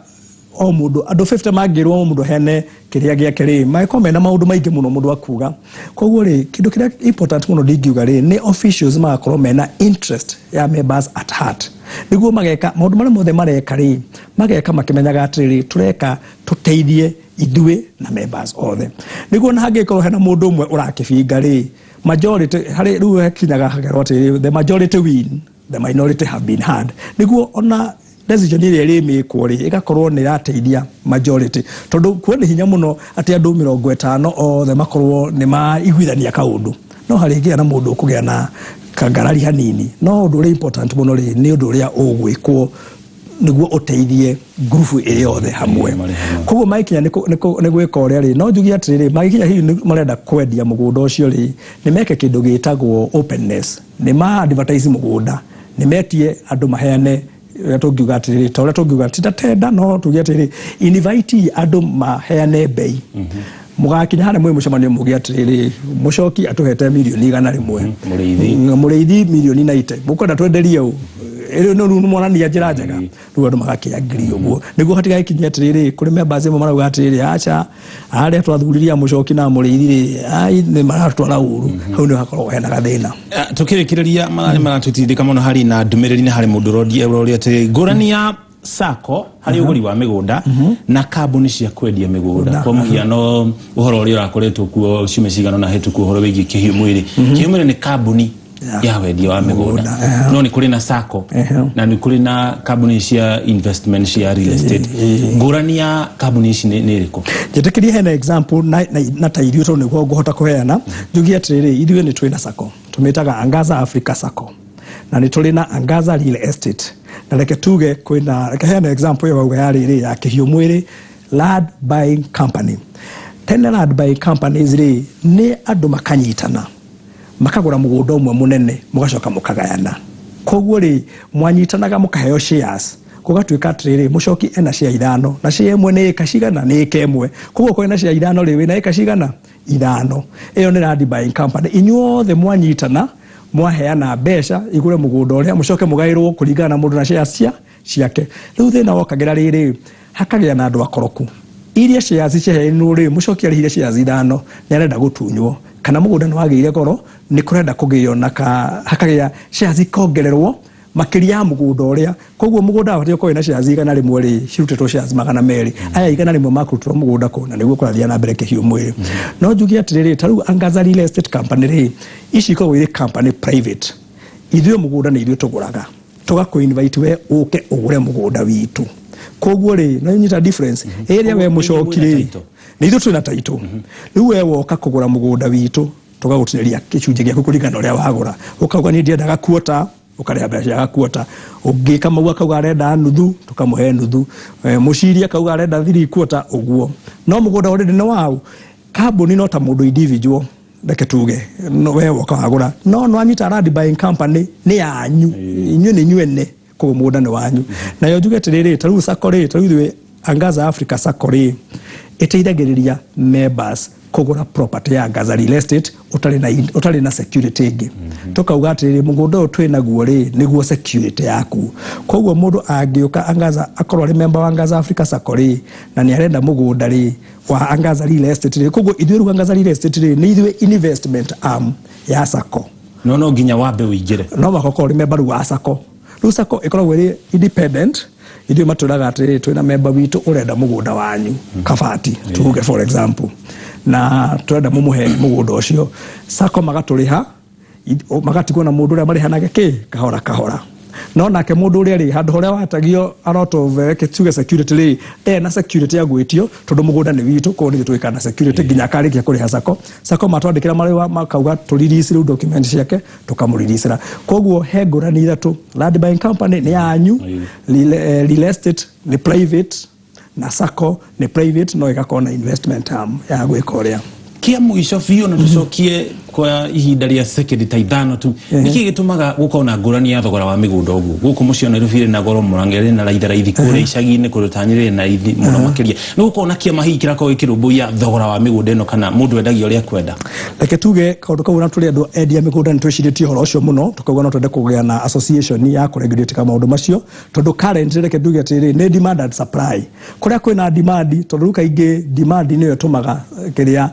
o mũndũ. Andũ 50 mangĩrwo o mũndũ aheane kĩrĩa gĩake rĩ, mangĩkorwo mena maũndũ maingĩ mũno mũndũ akuga. Koguo rĩ, kĩndũ kĩrĩa important mũno ndingiuga rĩ, nĩ officials magakorwo mena interest ya members at heart, nĩguo mageka maũndũ marĩa mothe mareka rĩ, mageka makĩmenyaga atĩrĩrĩ, tũreka tũteithie ithuĩ na members othe, nĩguo na hangĩkorwo hena mũndũ ũmwe ũrakĩbinga rĩ, majority harĩ rĩu hekinyaga hagerwo atĩrĩrĩ, the majority win, the minority have been heard, nĩguo ona decision ĩrĩa ĩrĩmĩkwo rĩ, ĩgakorwo nĩ ĩrateithia majority, tondũ kuo nĩ hinya mũno atĩ andũ 50 othe makorwo nĩ maiguithania kaũndũ, no harĩgĩa na mũndũ ũkũgĩa na kangarari hanini. No ũndũ ũrĩa important mũno rĩ, nĩ ũndũ ũrĩa ũgwĩkwo nĩguo ũteithie ngurubu ĩrĩ yothe hamwe. Koguo magĩkinya nĩ gwĩka ũrĩa rĩ, no njuge atĩrĩrĩ, magĩkinya hihi nĩ marenda kwendia mũgũnda ũcio rĩ, nĩ meke kĩndũ gĩtagwo openness, nĩ ma advertise mũgũnda, nĩ metie andũ maheane ũrĩa tũngiuga atĩrĩrĩ, ta ũrĩa tũngiuga ti ta tenda, no tuge atĩrĩrĩ, invite andũ maheane bei. Mũgakinya harĩa mwĩ mũcemanio muge atĩrĩrĩ, Mũcoki atũhete mirioni 100, Mũrĩithi mirioni 90, mũkwenda twenderie ũ? Ĩrĩ no rĩu monania njĩra njega, rĩu andũ magakĩangiri ũguo nĩguo hatigagĩkinye atĩrĩrĩ, kũrĩ members amwe marauga atĩrĩrĩ, aca, arĩa twathuririe a Mũcoki na Mũrĩithi rĩ, ai, nĩ maratwara ũru. Hau nĩho hakoragwo hena gathĩna. Tukĩrĩkĩrĩria, mathaa nĩ maratũtindĩka mũno harĩ na ndũmĩrĩri na harĩ mũndũ ũroria ũroria atĩrĩ, ngũrani ya sacco harĩ ũgũri wa mĩgũnda na kambuni cia kwendia mĩgũnda, kwa mũhiano ũhoro ũrĩa ũrakoretwo kuo ciumia cigana ũna hĩtũku, ũhoro wĩgiĩ Kĩhiũ Mwĩrĩ. Kĩhiũ Mwĩrĩ nĩ kambuni ya wendia wa mĩgũnda, no nĩ kũrĩ na sacco na nĩ kũrĩ na kambuni cia investment cia real estate. Ngũrani ya kambuni ici nĩ ĩrĩkũ? Njĩtĩkĩrie hena example na ta ithuĩ, tondũ nĩguo ngũhota kũheana. Njugie atĩrĩrĩ, ithuĩ nĩ twĩ na sacco tũmĩtaga Angaza Africa Sacco, na nĩ tũrĩ na Angaza Real Estate. Na reke tuge kwĩna, reke heane example ĩyo wauga ya rĩrĩ ya Kĩhiũ Mwĩrĩ Land Buying Company. Tene land buying companies rĩ, nĩ andũ makanyitana makagũra mũgũnda ũmwe mũnene, mũgacoka mũkagayana. Koguo rĩ, mwanyitanaga mũkaheo shares, gũgatuĩka atĩrĩrĩ, Mũcoki ena share 5, na share ĩmwe nĩ ĩka cigana? Nĩ ĩka 1. Koguo korwo ena share 5 rĩ, wĩna ĩka cigana? 5. Ĩyo nĩ land buying company. Inyuothe mwanyitana, mwaheana mbeca igũre mũgũnda ũrĩa, mũcoke mũgaĩrwo kũringana na mũndũ na shares ciake. Rĩu thĩna wokagĩra rĩrĩ, hakagĩa na andũ akoroku. Iria shares ciaheanirwo rĩ, Mũcoki arĩhire shares 5, nĩ arenda gũtunywo, kana mũgũnda nĩ wagĩire goro, nĩ kũrenda kũgĩo na ka, hakagĩa shares ikongererwo makĩria ya mũgũnda ũrĩa. Koguo mũgũnda wabatiĩ gũkorwo wĩna shares 100 rĩ, cirutĩtwo shares 200. Aya 100 makũrutĩrwo mũgũnda kũ? Na nĩguo kũrathiĩ na mbere Kĩhiũ Mwĩrĩ. No njuge atĩrĩrĩ, ta rĩu Angaza Real Estate Company rĩ, ici ikoragwo irĩ company private. Ithuĩ mũgũnda nĩ ithuĩ tũgũraga, tũgakũ invite we ũke ũgũre mũgũnda witũ. Koguo rĩ, no nyita difference ĩrĩa we Mũcoki rĩ, nĩ ithuĩ twĩna title. Rĩu we woka kũgũra mũgũnda witũ, tũgagũtinĩria gĩcunjĩ gĩaku kũringana na ũrĩa wagũra. Ũkauga niĩ ndiendaga kuota, ũkarĩha mbeca cia gakuota. Ũngĩ Kamau akauga arenda nuthu, tũkamũhe nuthu. Mũciri akauga arenda 3/4, ũguo. No mũgũnda already nĩ wau kambuni, no ta mũndũ individual, reke tuge no we woka wagũra, no nwanyita land buying company nĩ yanyu, inyuĩ nĩ inyuĩ ene, koguo mũgũnda nĩ wanyu. Nayo njuge atĩrĩrĩ, ta rĩu sacco rĩ, ta rĩu ithuĩ Angaza Africa Sacco rĩ, ĩteithagĩrĩria members kũgũra property ya Angaza Real Estate ũtarĩ na security ĩngĩ. Tũkauga atĩrĩrĩ, mũgũnda ũyũ twĩ naguo rĩ, nĩguo security yaku. Koguo mũndũ angĩũka Angaza, akorwo arĩ member wa Angaza Africa Sacco rĩ, na nĩ arenda mũgũnda rĩ wa Angaza Real Estate rĩ, koguo ithuĩ rĩu Angaza Real Estate rĩ, nĩ ithuĩ investment arm ya sacco. No nginya wambe ũingĩre. No mũhaka ũkorwo ũrĩ member rĩu wa sacco. Rĩu sacco ĩkoragwo ĩrĩ independent. Ithuĩ matwĩraga atĩrĩrĩ, twĩna member witũ ũrenda mũgũnda wanyu Kabati, tuge for example, na tũrenda mũmũhe mũgũnda ũcio. Sacco magatũrĩha, magatigwo na mũndũ ũrĩa marĩhanage kĩ kahora kahora. No nake mũndũ ũrĩa rĩ, handũ harĩa watagio a lot of tuge security rĩ, ndarĩ na security ya gwĩtio, tondũ mũgũnda nĩ witũ. Koguo nĩ twĩkaga na security nginya akarĩkia kũrĩha sacco. Sacco matwandĩkĩra marũa makauga tũ release rĩu document ciake, tũkamũreleasera. Koguo he ngũrani ithatũ: land buying company nĩ yanyu, real estate nĩ private, na sacco nĩ private no ĩgakorwo na investment arm ya gwĩka ũrĩa. Kia mũico biũ, na tũcokie kwa ihinda rĩa sekendi ta 5 tu, nĩkĩ gĩtũmaga gũkorwo na ngũrani ya thogora wa mĩgũnda ũguo? Gũkũ mũciĩ wa Nairobi ĩrĩ na goro, Mũrang'a ĩrĩ na raithi raithi, kũrĩa icagi-inĩ kũrĩa ta Nyĩrĩ ĩrĩ na raithi mũno makĩria. Nĩ gũkorwo na kĩama hihi kĩrakorwo gĩkĩrũmbũiya thogora wa mĩgũnda ĩno, kana mũndũ endagia ũrĩa akwenda? Reke tuge kaũndũ kau, na tũrĩ andũ endia mĩgũnda nĩ twĩcirĩtie ũhoro ũcio mũno, tũkauga no twende kũgĩa na association ya kũregulate maũndũ macio, tondũ currently, reke tuge atĩrĩrĩ, nĩ demand and supply. Kũrĩa kwĩna demand, tondũ rĩu kaingĩ demand nĩyo ĩtũmaga kĩrĩa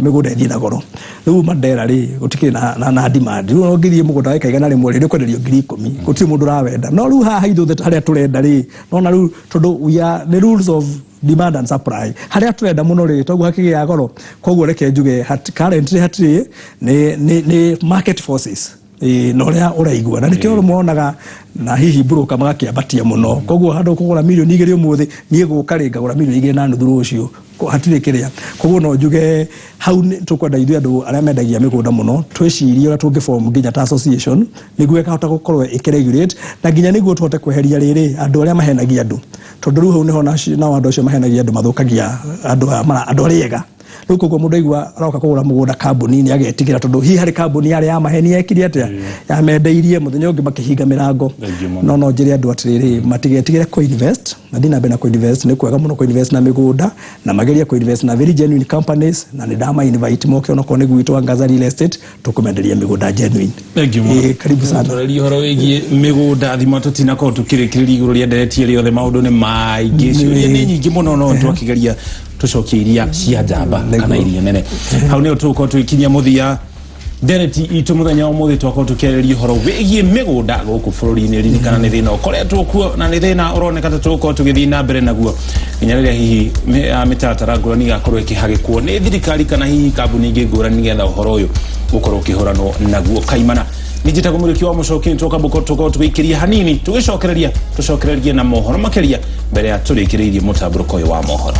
mĩgũnda ĩthiĩ na goro. Rĩu Mandera rĩ, gũtikĩrĩ na demand. Rĩu ũngĩthiĩ mũgũnda wa ĩka 100 rĩ, nĩ ũkwenderio 10,000, gũtirĩ mũndũ ũrawenda. No rĩu haha ithuothe harĩa tũrenda rĩ, nona rĩu tondũ we are the rules of demand and supply, harĩa tũrenda mũno rĩ, toguo hakĩgĩa goro. Koguo reke njuge currently hatirĩ, nĩ market forces. Ĩĩ, na ũrĩa ũraigua na nĩkĩo monaga na hihi broker magakĩambatia mũno. Koguo handũ kũgũra mirioni 2 ũmũthĩ, niĩ gũka rĩ, ngagũra mirioni 2.5 rũciũ. Hatirĩ kĩrĩa. Koguo no njuge hau tũkwenda ithuĩ andũ arĩa mendagia mĩgũnda mũno twĩcirie ũrĩa tũngĩform nginya ta association, nĩguo ĩkahota gũkorwo ĩkĩregulate, na nginya nĩguo tũhote kweheria rĩrĩ andũ arĩa mahenagia andũ, tondũ rĩu hau nĩho nao andũ acio mahenagia andũ mathũkagia andũ andũ arĩa ega. Rĩu koguo mũndũ aigua aroka kũgũra mũgũnda kambuni-inĩ agetigĩra, tondũ hihi harĩ kambuni yarĩ ya maheni yekire atĩa, yamendeirie, mũthenya ũngĩ makĩhinga mĩrango. No njĩre andũ atĩrĩrĩ, matigetigĩre kũ-invest, mathiĩ na mbere na kũ-invest. Nĩ kwega mũno kũ-invest na mĩgũnda, na magerie kũ-invest na very genuine companies, na nĩ ndama invite moke onokorwo nĩ gwitũ Angaza Real Estate, tũkũmenderia mĩgũnda genuine. Thank you mũno. Ĩĩ, karibu sana. Twarĩrie ũhoro wĩgiĩ mĩgũnda thima tũtinakorwo tũkĩrĩkĩrĩria igũrũ rĩa ndereti rĩothe, maũndũ nĩ maingĩ, ciũria nĩ nyingĩ mũno, no twakĩgeria tũcokie iria cia njamba kana iria nene. Hau nĩho tũgũkorwo tũgĩkinyia mũthia ndereti itũ mũthenya wa ũmũthĩ. Twakorwo tũkĩarĩria ũhoro wĩgiĩ mĩgũnda gũkũ bũrũri-inĩ. Ririkana nĩ thĩna ũkoretwo kuo na nĩ thĩna ũroneka ta tũgũkorwo tũgĩthiĩ na mbere naguo nginya rĩrĩa hihi mĩtaratara ngũrani ĩgakorwo ĩkĩhagĩkwo nĩ thirikari kana hihi kambuni ingĩ ngũrani, nĩgetha ũhoro ũyũ ũkorwo ũkĩhũranwo naguo kaimana. Nĩ njĩtagwo Mũrĩki wa Mũcoki. Nĩ tũkorwo tũgĩikĩria hanini, tũgĩcokereria tũcokererie na mohoro makĩria mbere ya tũrĩkĩrĩirie mũtambũrũko ũyũ wa mohoro.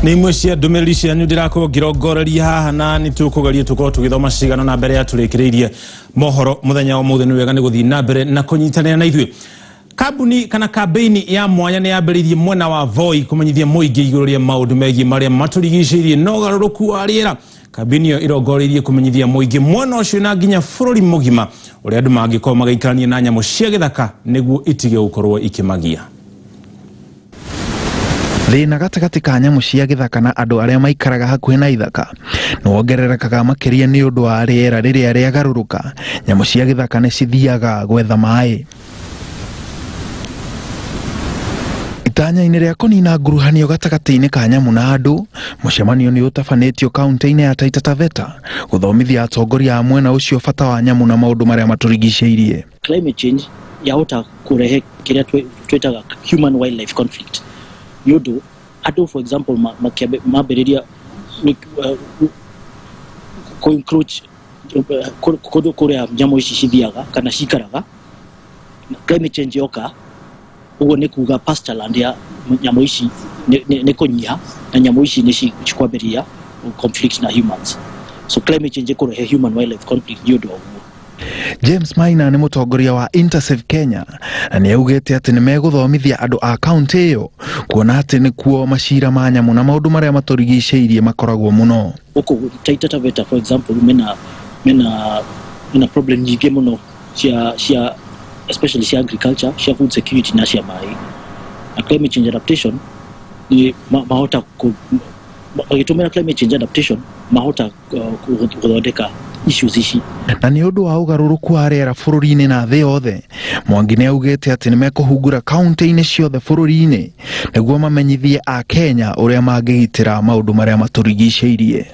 Nĩ imwe cia ndũmĩrĩri cianyu ndĩrakorwo ngĩrongoreria haha, na nĩ tũkũgeria tũkorwo tũgĩthoma cigana na mbere ya tũrĩkĩrĩirie mohoro mũthenya wa ũmũthĩ. Nĩ wega nĩ gũthiĩ na mbere na kũnyitanĩra na ithuĩ. Kambuni kana kambeini ya mwanya nĩ yambĩrĩirie mwena wa Voi kũmenyithia mũingĩ igũrũ rĩa maũndũ megiĩ marĩa matũrigicĩirie na ũgarũrũku wa rĩera. Kambini ĩyo ĩrongoreirie kũmenyithia mũingĩ mwena ũcio na nginya bũrũri mũgima ũrĩa andũ mangĩkorwo magĩikarania na nyamũ cia gĩthaka nĩguo itige gũkorwo ikĩmagia. Thĩna gatagatĩ ka nyamũ cia gĩthaka na andũ arĩa maikaraga hakuhĩ na ithaka nĩ wongererekaga makĩria nĩ ũndũ wa rĩera rĩrĩa rĩagarũrũka. Nyamũ cia gĩthaka nĩ cithiaga gwetha maĩ. Itanya-inĩ rĩa kũnina nguruhanio gatagatĩ-inĩ ka nyamũ na andũ, mũcemanio nĩ ũtabanĩtio kaunti-inĩ ya Taita Taveta gũthomithia atongoria a mwena ũcio bata wa nyamũ na maũndũ marĩa matũrigicĩirie. Climate change yahota kũrehe kĩrĩa twĩtaga human wildlife conflict, nĩ ũndũ andũ, for example, mambĩrĩria kũ-encroach kũndũ kũrĩa nyamũ ici cithiaga kana cikaraga. Climate change yoka ũguo nĩ kuga pasture land ya nyamũ ici nĩ kũnyiha, na nyamũ ici nĩ cikwambĩrĩria conflict na humans. So climate change ĩkũrehe human wildlife conflict nĩ ũndũ wa ũguo. James Maina nĩ mũtongoria wa Intersave Kenya na nĩ augĩte atĩ nĩ megũthomithia andũ a kaunti ĩyo, kuona atĩ nĩkuo macira ma nyamũ na maũndũ marĩa matũrigicĩirie makoragwo mũno. Gũkũ Taita Taveta, for example, mena problem nyingĩ mũno cia especially cia agriculture, cia food security na cia maĩ. Na climate change adaptation ni mahota magĩtũmĩra climate change adaptation mahota gũthondeka issues ici. Na nĩ ũndũ wa ũgarũrũku wa rĩera bũrũri-inĩ na thĩ yothe, Mwangi nĩ augĩte atĩ nĩ mekũhungura kaunti-inĩ ciothe bũrũri-inĩ nĩguo mamenyithie a Kenya ũrĩa mangĩgitĩra maũndũ marĩa matũrigicĩirie.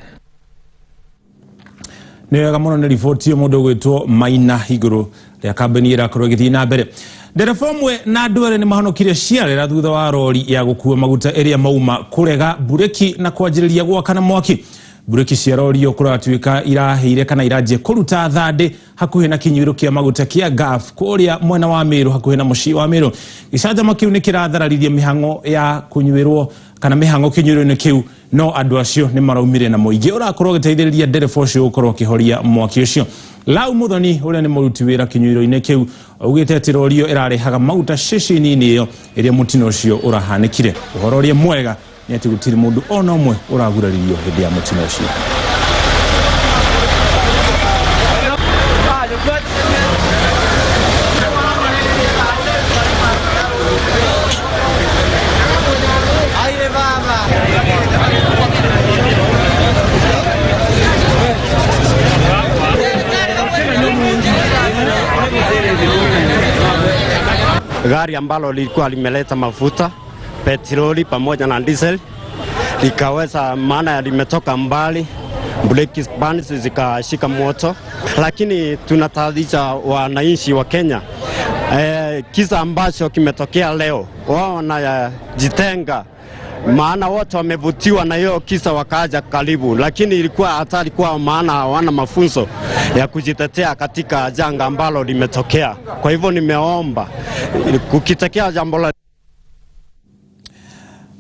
Nĩ wega mũno nĩ riboti ĩyo mũndũ ũgwĩtwo Maina igũrũ rĩa kambeni ĩrakorwo ĩgĩthiĩ na mbere. Ndereba ũmwe na andũ erĩ nĩ mahonokire ciarera thutha wa rori ya gũkua maguta ĩrĩa mauma kũrega mburĩki na kwanjĩrĩria gwakana mwaki. Mburĩki cia rori ĩyo kũratuĩka irahĩire kana iranjia kũruta thandĩ hakuhĩ na kĩnyuĩro kĩa maguta kĩa Gulf kũrĩa mwena wa Meru, hakuhĩ na mũciĩ wa Meru. Gĩcanjama kĩu nĩ kĩrathararirie mĩhang'o ya kũnyuĩrwo kana mĩhang'o kĩnyuĩro-inĩ kĩu, no andũ acio nĩ maraumire na mũingĩ ũrakorwo ũgĩteithĩrĩria ndereba ũcio gũkorwo ũkĩhoria mwaki ũcio. Lau Muthoni ũrĩa nĩ mũruti wĩra kĩnyuĩro-inĩ kĩu augĩte atĩ rori ĩyo ĩrarehaga maguta ceceni-inĩ ĩyo ĩrĩa mũtino ũcio ũrahanĩkire. Ũhoro ũrĩa mwega nĩ atĩ gũtirĩ mũndũ ona ũmwe ũraguraririo hĩndĩ ya mũtino ũcio. Gari ambalo lilikuwa limeleta mafuta, petroli pamoja na diesel likaweza, maana limetoka mbali, brake pads zikashika moto. Lakini tunatahadharisha wananchi wa Kenya, kisa ambacho kimetokea leo, wao wanajitenga, maana wote wamevutiwa na hiyo kisa wakaja karibu, lakini ilikuwa hatari kwa maana hawana mafunzo ya kujitetea katika janga ambalo limetokea. Kwa hivyo nimeomba kukitokea jambo la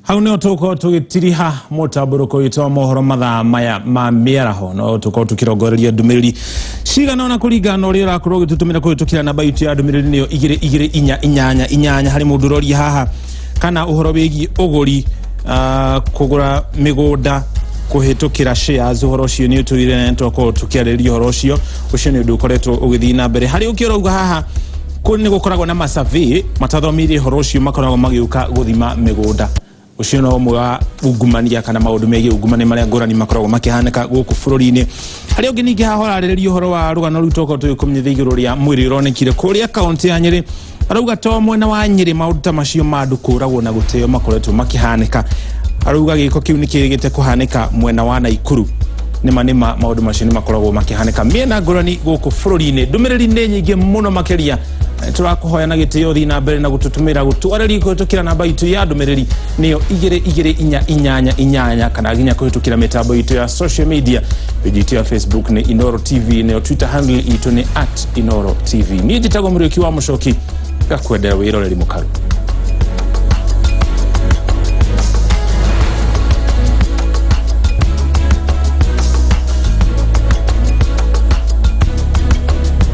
Hau nĩho tũgũkorwo tũgĩtiriha mũtambũrũko witũ wa mohoro mathaa maya ma mĩaraho. No tũkorwo tũkĩrongoreria ndũmĩrĩri cigana ona kũringana na ũrĩa ũrakorwo ũgĩtũtũmĩra kũhĩtũkĩra namba itũ ya ndũmĩrĩri, nĩyo 22488. Harĩ mũndũ ũroria haha kana ũhoro wĩgiĩ ũgũri, kũgũra mĩgũnda kũhĩtũkĩra shares. Ũhoro ũcio nĩ ũtũire na twakorwo tũkĩarĩrĩria ũhoro ũcio. Ũcio nĩ ũndũ ũkoretwo ũgĩthiĩ na mbere. Harĩ ũkĩ ũrauga haha kũ nĩ gũkoragwo na masurvey matathomeire ũhoro ũcio, makoragwo magĩũka gũthima mĩgũnda. Ũcio no ũmwe wa ungumania kana maũndũ megiĩ ungumania marĩa ngũrani makoragwo makĩhanĩka gũkũ bũrũri-inĩ. Harĩa ũngĩ ningĩ haha ũrarĩrĩria ũhoro wa rũgano rũu twakorwo tũgĩkũmenyithia igũrũ rĩa mwĩrĩ ũronekire kũrĩa kaũntĩ ya Nyĩrĩ. Arauga to mwena wa Nyĩrĩ maũndũ ta macio ma andũ kũragwo na gũteo makoretwo makĩhanĩka. Arauga gĩko kĩu nĩ kĩrĩgĩte kũhanĩka mwena wa Naikuru. Nĩma nĩma, maũndũ macio nĩ makoragwo makĩhanĩka mĩena ngũrani gũkũ bũrũri-inĩ. Ndũmĩrĩri nĩ nyingĩ mũno makĩria. Tũrakũhoya na gĩtĩo thiĩ na mbere na gũtũtũmĩra, gũtwarĩria kũhĩtũkĩra namba itũ ya ndũmĩrĩri, nĩyo 22488, kana nginya kũhĩtũkĩra mĩtambo itũ ya social media. Page itũ ya Facebook nĩ Inoro TV, nayo Twitter handle itũ nĩ @InoroTV. Niĩ njĩtagwo Mũrĩũki wa Mũcoki, ngakwendera wĩroreri mũkaru.